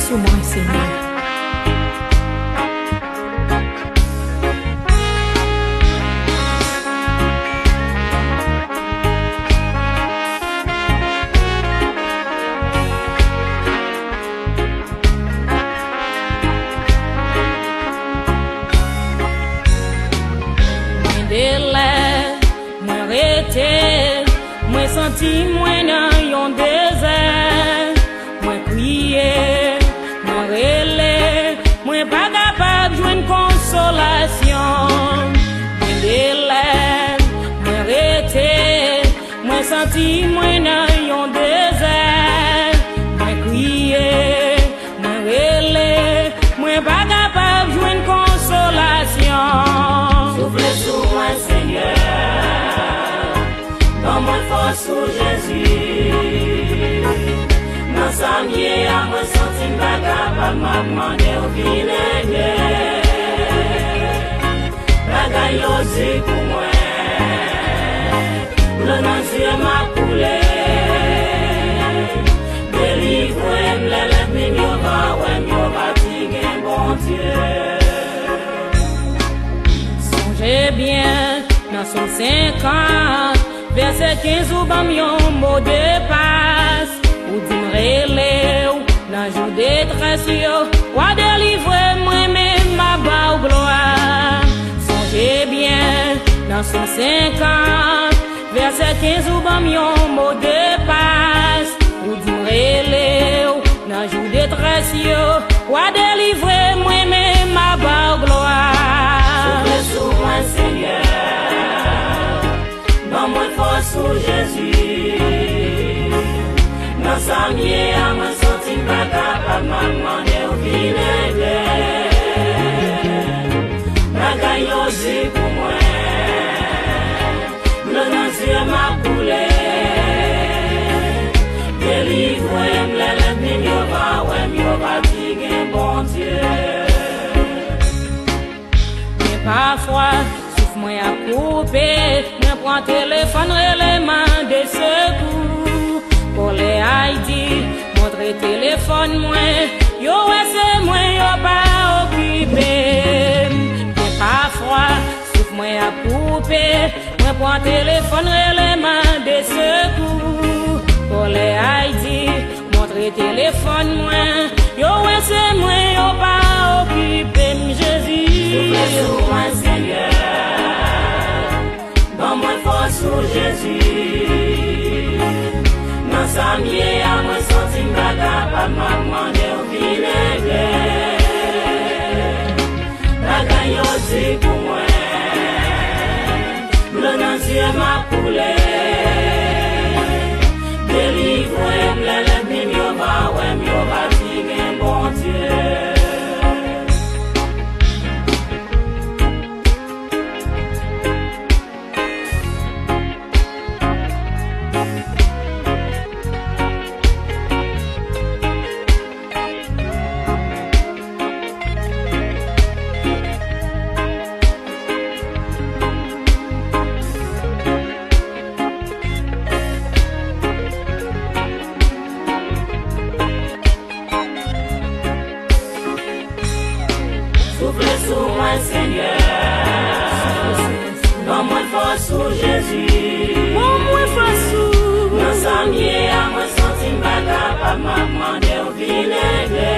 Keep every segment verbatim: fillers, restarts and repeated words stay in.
Sou mwen, Senyè. Gen de lè, mwen rete, mwen santi mwen nan yon dezè. Mwen kriye, mwen rele, mwen pa kapab jwenn konsolasyon. Gen de lè, mwen rete, mwen santi mwen nan yon dezè. Mwen kriye, mwen rele, mwen pa kapab jwenn konsolasyon. Soufle sou mwen, Senyè. Ban mwen fòs ou, Jezi. Nan sa m ye a, mwen santi m pa kapab, m ap mande w vin ede. Bagay yo di pou mwen, dlo nan zye m ap koule. Delivre m lè lènmi m yo va wè m, yo va di gen Bondye. Sonje byen, nan Sòm senkant, vèsè kenz, ou ban m yon mo de pas. Ou di m rele w nan jou detrès yo, w a delivre mwen, men m a ba w glwa. Sonje byen, nan Sòm senkant, vèsè kenz, ou ban m yon mo de pas. Ou di m rele w nan jou detrès yo, w a delivre mwen, men m a ba w glwa. Soufle sou mwen, Senyè. Ban mwen fòs ou, Jezi. Nan sa m ye a, mwen santi m pa kapab, m ap mande w vin ede. Bagay yo di pou mwen, dlo nan zye m ap koule. Delivre m lè lènmi m yo va wè m, yo va di gen Bondye. Men pafwa, souf mwen ap koupe, mwen pran telefòn rele mande sekou. Kòlè Ayiti montre telefòn mwen, yo wè se mwen, yo pa okipe m. Men pafwa, souf mwen ap koupe, mwen pran telefòn rele mande sekou. Kòlè Ayiti montre telefòn mwen, yo wè se mwen, yo pa okipe m, Jezi. Soufle sou mwen, Senyè. Ban mwen fòs ou, Jezi. Nan sa m ye a, mwen santi m pa kapab, m ap mande w vin ede. Bagay yo di pou mwen, dlo nan zye m ap koule. Delivre m lè lènmi m yo va wè m, yo va di gen Bondye. Soufle sou mwen, Senyè. Ban mwen fòs ou, Jezi. Ban mwen fòs ou. Nan sa m ye a, mwen santi m pa kapab, m ap mande w vin ede.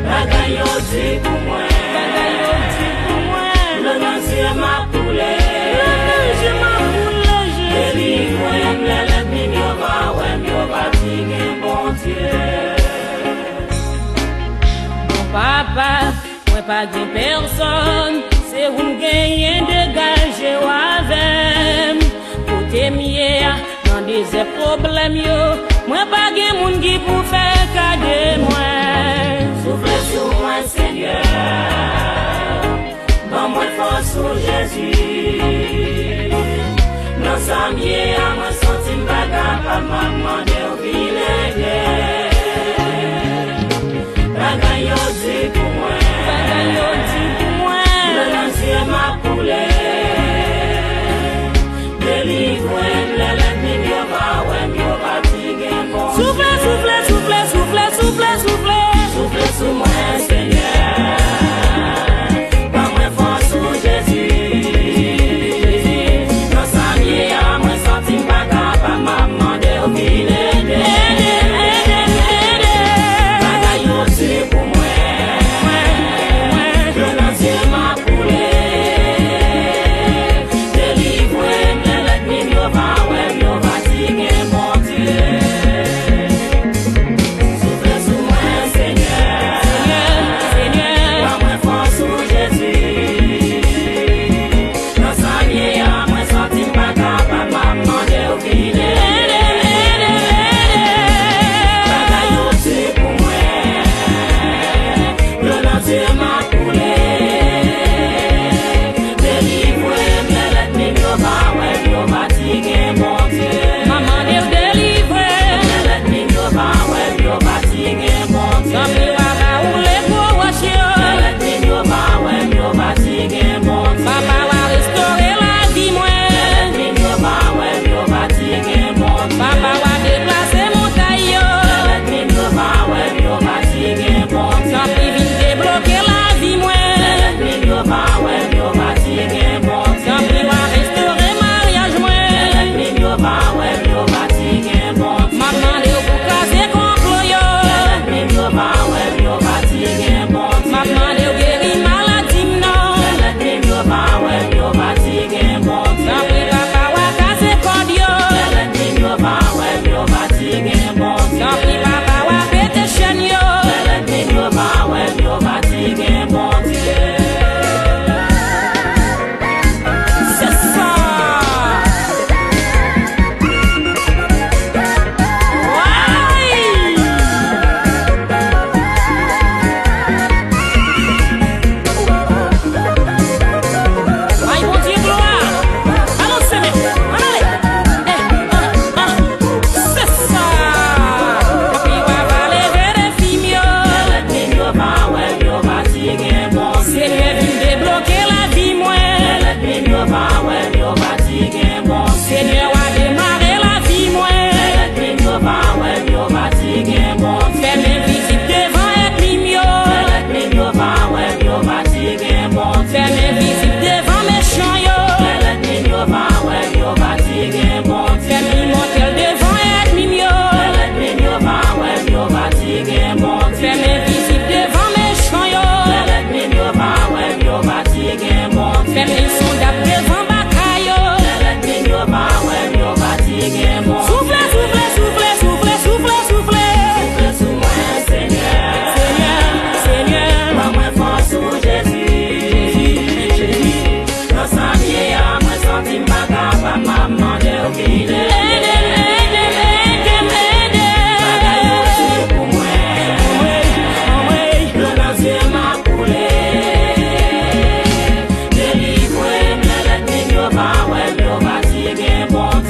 Bagay yo di pou mwen. Bagay yo di pou mwen. Dlo nan zye m ap koule. Dlo nan zye m ap koule, Jezi. Delivre m lè lènmi m yo va wè m, yo va di gen Bondye. Bon papa, mwen pa gen pèsòn, se ou m genyen, degaje w avè m. Kote m ye a, nan dezè pwoblèm yo, mwen pa gen moun ki pou fè ka de mwen. Soufle sou mwen, Senyè. Ban mwen fòs ou, Jezi. Nan sa m ye a, mwen santi m pa kapab, m ap mande w vin ede. Bagay yo di pou mwen. Bagay yo di pou mwen. Dlo nan zye m ap koule. Delivre m lè lènmi m yo va wè m, yo va di gen Bondye. Soufle, soufle, soufle, soufle.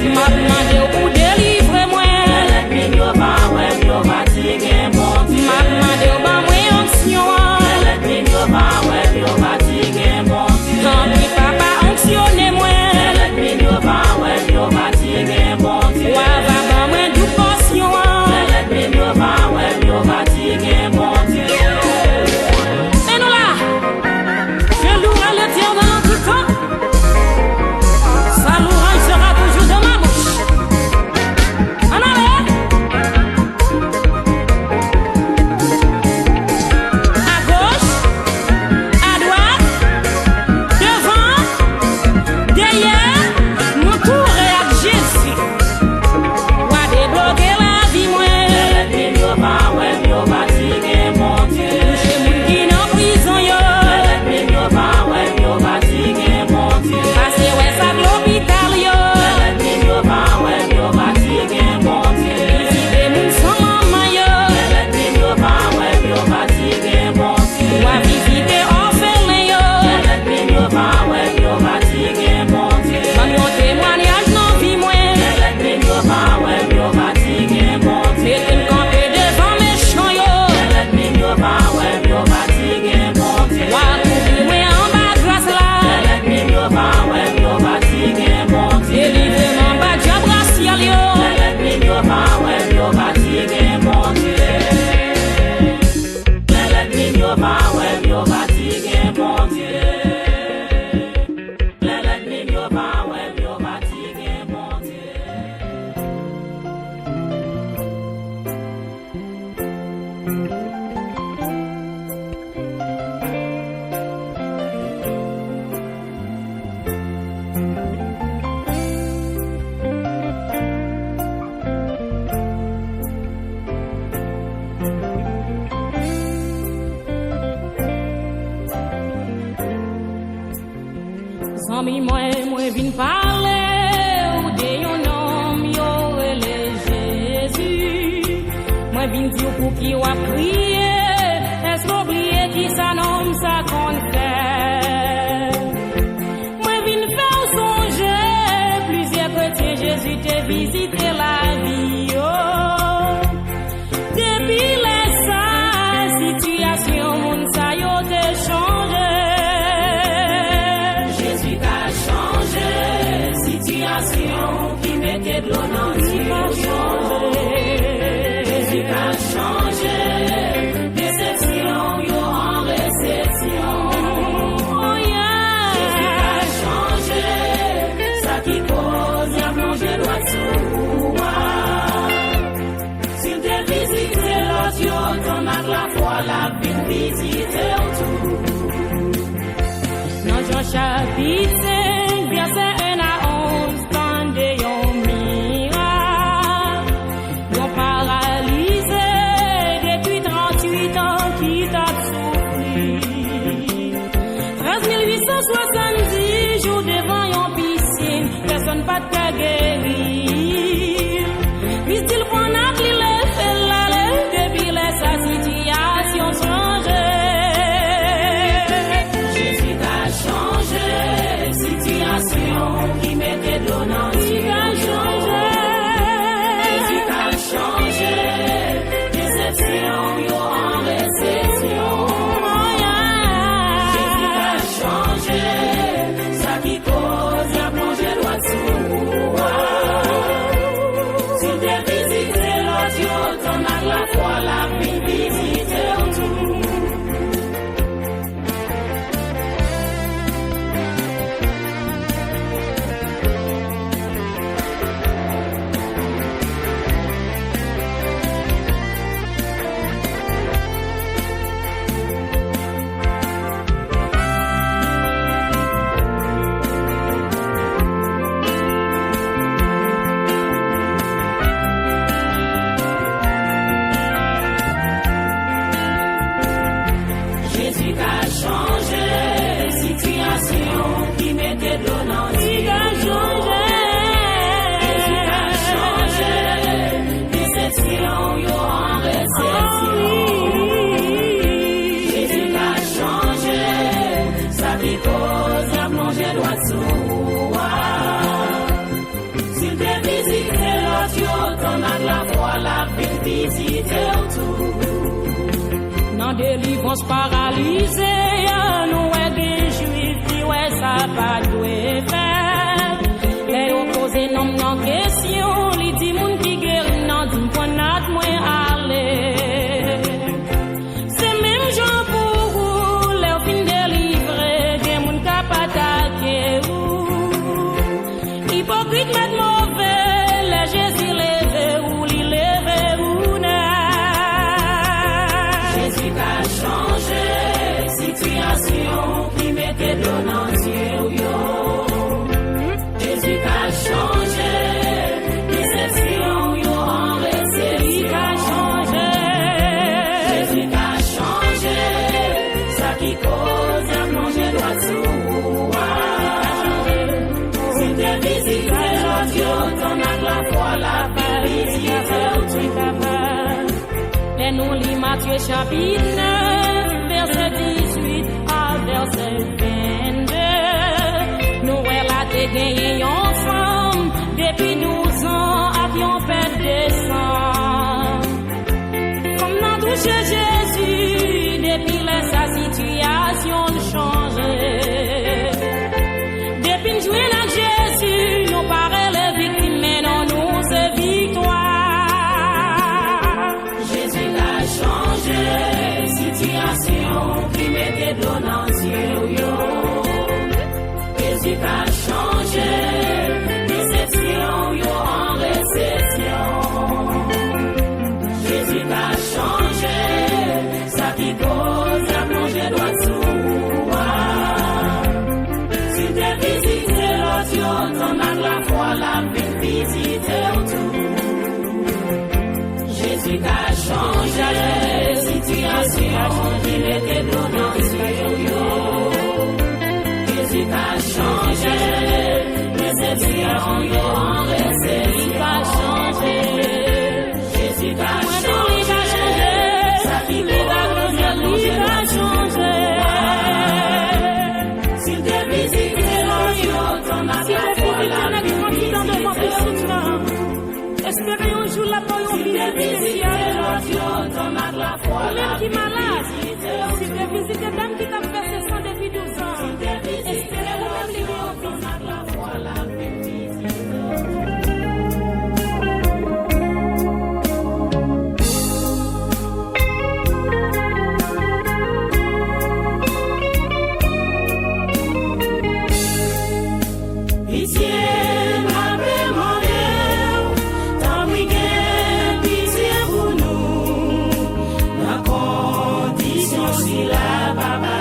M ap mande w pou w delivre mwen. Lè lènmi m yo pa wè m, yo pa ti gen Bondye. M ap mande w ban mwen onksyon an. Lè lènmi m yo pa wè m, yo pa ti gen Bondye. Tanpri, Papa, onksyone mwen. Lè lènmi m yo pa wè m, yo pa ti gen Bondye. Wa va ban mwen doub pòsyon an. Lè lènmi m yo pa wè m, yo pa ti gen Bondye. Men nou la. Je louerai l'Éternel en tout temps. Sa louanj sera toujours dans ma bouche. Ann ale! Agoch, adwat, devan, dèyè, nou kouri ak Jezi. W a debloke lavi mwen. Lè lènmi m yo pa wè m, yo pa ti gen Bondye. Touche moun ki nan prizon yo. Lè lènmi m yo pa wè m, yo pa ti gen Bondye. Pase wè sa k lopital yo. Lè lènmi m yo pa wè m, yo pa ti gen Bondye. Vizite moun san manman yo. Lè lènmi m yo pa wè m, yo pa ti gen Bondye. W a vizite òfelen yo. Lè lènmi m yo pa wè m, yo pa ti gen Bondye. Ban m yon temwayaj nan vi mwen. Lè lènmi m yo pa wè m, yo pa ti gen Bondye. Mete m kanpe devan mechan yo. Lè lènmi m yo pa wè m, yo pa ti gen Bondye. W a kouvri mwen anba gras la. Lè lènmi m yo pa wè m, yo pa ti gen Bondye. Delivre m anba dyab rasyal yo. Lè lènmi m yo pa wè m, yo pa ti gen Bondye. Lè lènmi m yo pa wè m, yo pa ti gen Bondye. Lè lènmi m yo pa wè m, yo pa ti gen Bondye. Zanmi mwen, mwen vin pale w de yon nonm yo rele Jezi. Mwen vin di w pouki w ap kriye. Èske w bliye kisa nonm sa konn fè? Mwen vin fè w sonje plizyè kretyen Jezi te vizite lavi yo. Depi lè sa, sitiyasyon moun sa yo te chanje. Jezi ka chanje sitiyasyon ki mete dlo nan zye yo. Jezi ka chanje desepsyon yo an resepsyon. Oh, yeah. Jezi ka chanje sa ki koz y ap lonje dwèt sou ou a. Si l te vizite lòt yo, tann ak lafwa, l ap vin vizite w tou. Nan Jan chapit senk, vèsè en a onz, tande yon mirak. Yon paralize depi tranntuit an ki t ap soufri. Trèz mil uit san swasanndis jou devan yon pisin, pèsonn pa t ka geri. Jis di l pran nat li, leve l ale, depi lè sa sitiyasyon chanje. Jezi ka chanje sitiyasyon ki mete dlo nan zye yo. Jezi ka chanje desepsyon yo an resepsyon. Jezi ka chanje sa ki koz y ap lonje dwèt sou ou a. Yo tann ak lafwa, l ap vin vizite w tou. Nan delivrans paralize a, nou wè gen Jwif ki wè sa pa dwe fèt. Lè yo poze nonm nan kesyon, li di moun ki geri nan, di m pran nad mwen ale. Se menm jan pou ou, lè w fin delivre, gen moun k ap atake ou. Ipokrit mèt move, lè Jezi leve ou, li leve ou nèt. Jezi ka chanje sitiyasyon ki mete dlo nan zye w yo. Jezi ka chanje desepsyon w yo an resepsyon. Li ka chanje. Jezi ka chanje sa ki koz y ap lonje dwèt sou ou a. Si l te vizite lòt yo, tann ak lafwa, l ap vizite w tou. Lè nou li Matye chapit nèf, vèsè dizuit a vèsè vennde, nou wè la te genyen yon fanm depi douz an ak yon pèt de san. Fanm nan touche Jezi, depi lè sa sitiyasyon l chanje. Depi n jwenn ak Jezi, nou pa rele viktim, men non nou se viktwa. Jezi ka chanje sitiyasyon ki mete dlo nan zye w yo. Jezi ka chanje desepsyon w yo an resepsyon. Jezi ka chanje sa ki koz y ap lonje dwèt sou ou a. Si l te vizite lòt yo, tann ak lafwa, l ap vin vizite w tou. Jezi ka chanje sitiyasyon ki mete dlo nan zye w yo. Jezi ka chanje desepsyon yo an resepsyon. Li ka chanje. Jezi ka chanje sa ki koz y ap lonje dwèt sou ou a. Si l te vizite lòt yo, tann ak lafwa, l ap vin vizite w tou. Espere yon jou l ap ba w yon vizit espesyal. Ou menm ki malad, si l te vizite dam ki t ap vèse san depi douz an, espere ou menm li gen yon vizit. Pitye, m ape mande w, tanpri gen pitye pou nou. Nan kondisyon sila, Papa,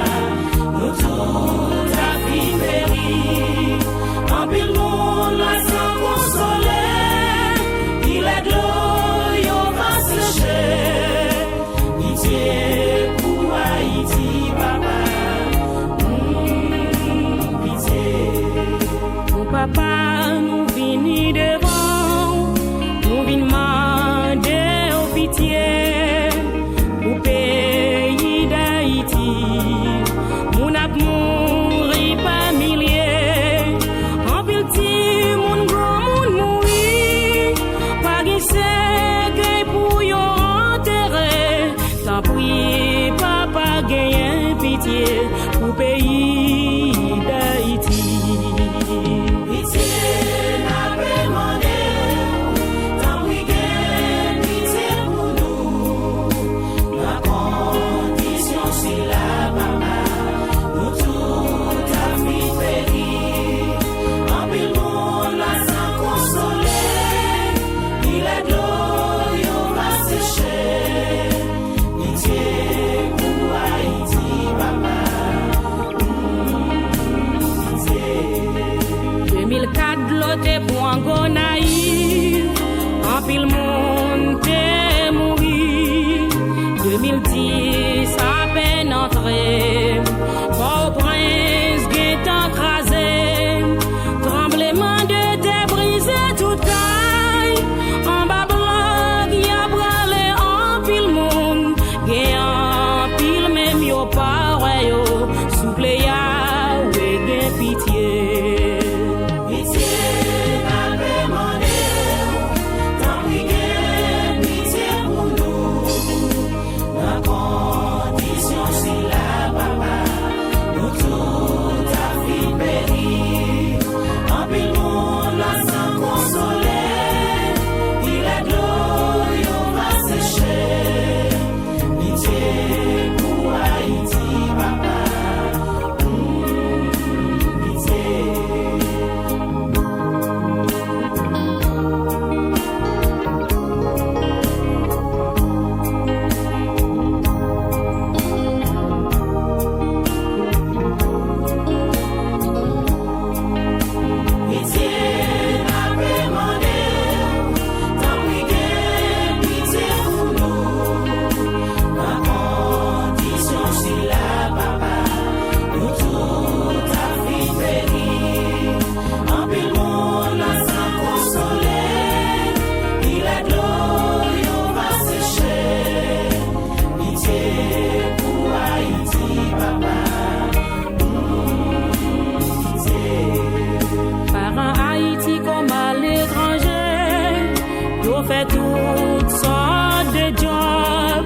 Fè tout sòt de djòb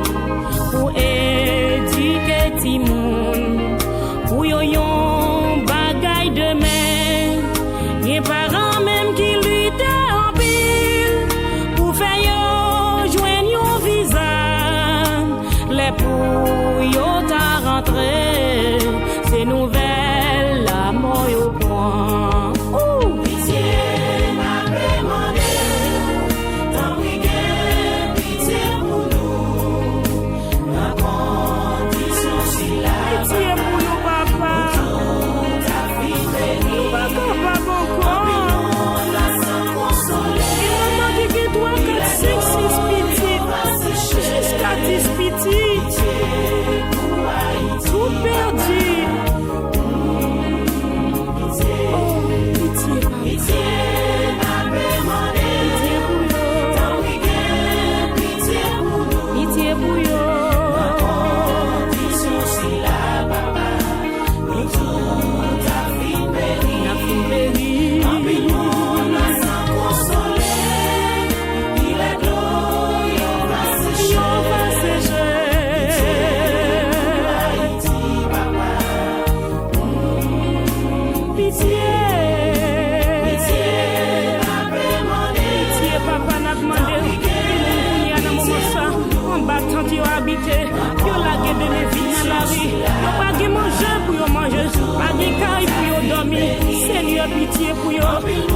pou edike timoun, pou yo yon bagay demen. Gen paran menm ki lite anpil pou fè yo jwenn yon viza. Lè pou yo ta rantre, se nouvèl lamò yo pran. Ou! Pitye, n ap mande, tanpri gen pitye pou nou. Nan kondisyon sila, pitye pou nou, papa. Nou tout ap fin peri. Nou pa kapab ankò. Anpil moun la san konsole. Gen manman ki gen twa, kat, senk, sis pitit, jiska dis pitit. Tout pèdi. Oh, pitye, papa. Pitye pou yo. Pitye pou yo. N ap fin peri. Yo va seche. Pitye. Pitye, papa, n ap mande. Gen moun kounye a nan moman sa, anba tant yo abite. Yo lage de men vid nan lari. Yo pa gen manje pou yo manje. Pa gen kay pou yo dòmi. Senyè, pitye pou yo.